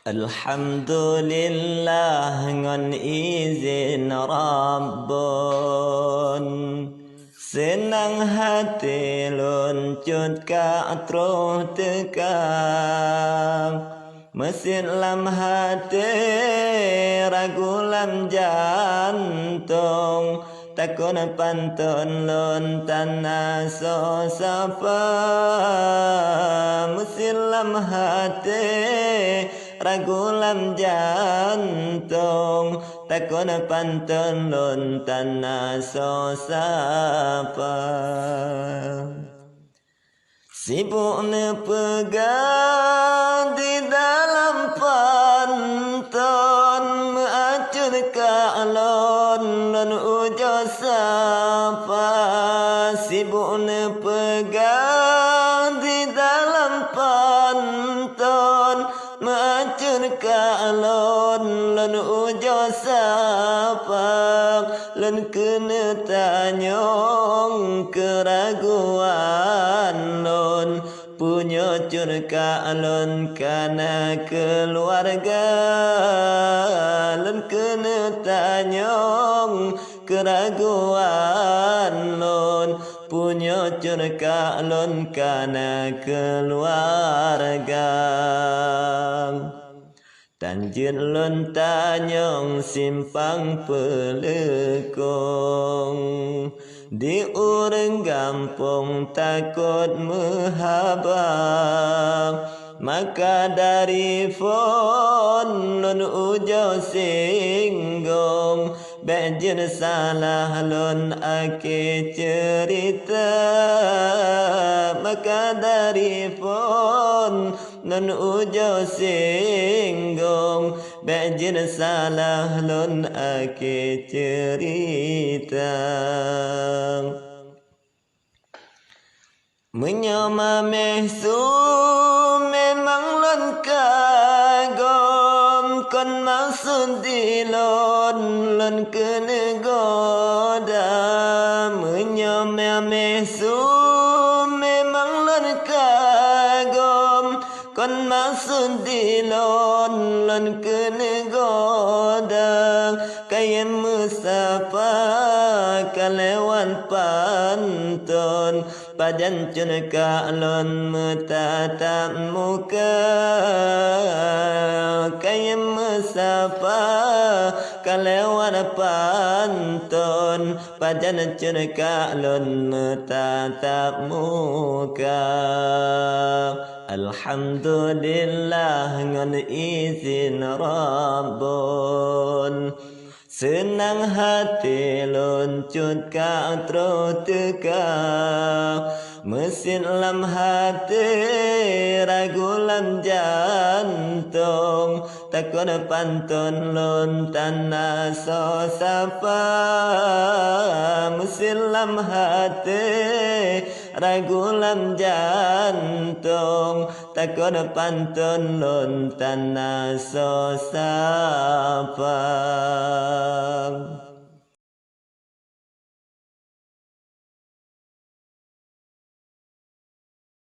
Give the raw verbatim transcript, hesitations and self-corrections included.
Alhamdulillah ngon izin Rabbon, seunang até lôn cut ka troh teuka. Meusit lam até, ragu lam jantông, takot pantôn lôn tan asoe sapa. Meusit lam até, ragu lam jantông, takot pantôn lôn tan asoe sapa. Sibuk neupeugah di dalam pantôn, meuacut ka lôn, lôn ujoe sapa. Sibuk neupeugah di dalam pantôn, meuacut ka lôn, lôn ujoe sapa. Lôn keuneuk tanyong keuraguan lôn, peue nyoe cut ka lôn kana keuluwarga. Lôn keuneuk tanyong keuraguan lôn, peue nyoe cut ka lôn kana keuluwarga. Tan jeuet lôn tanyong simpang peuleukong, di ureuëng gampông takot meuhaba. Maka dari phon lôn ujoe singgong, bék jeuet salah lôn akhé ceurita. Maka dari phon lôn ujoe singgong, bék jeuet salah lôn akhé ceurita. Meunyoe mameh su memang lôn kagom, kon maksud di lôn, lôn keuneuk goda. Meunyoe mameh su memang lôn kagom, kon maksud di lôn, lôn keuneuk goda. Kayém meusapa ka lewat pantôn, pajan cut ka lôn meutatap muka. Kayém meusapa ka lewat pantôn, pajan cut ka lôn meutatap muka. Alhamdulillah ngon izin Rabbon, seunang até lôn cut ka troh teuka. Meusit lam até, ragu lam jantông, takot pantôn lôn tan asoe sapa. Meusit lam até, ragu lam jantông, takot pantôn lôn tan asoe sapa.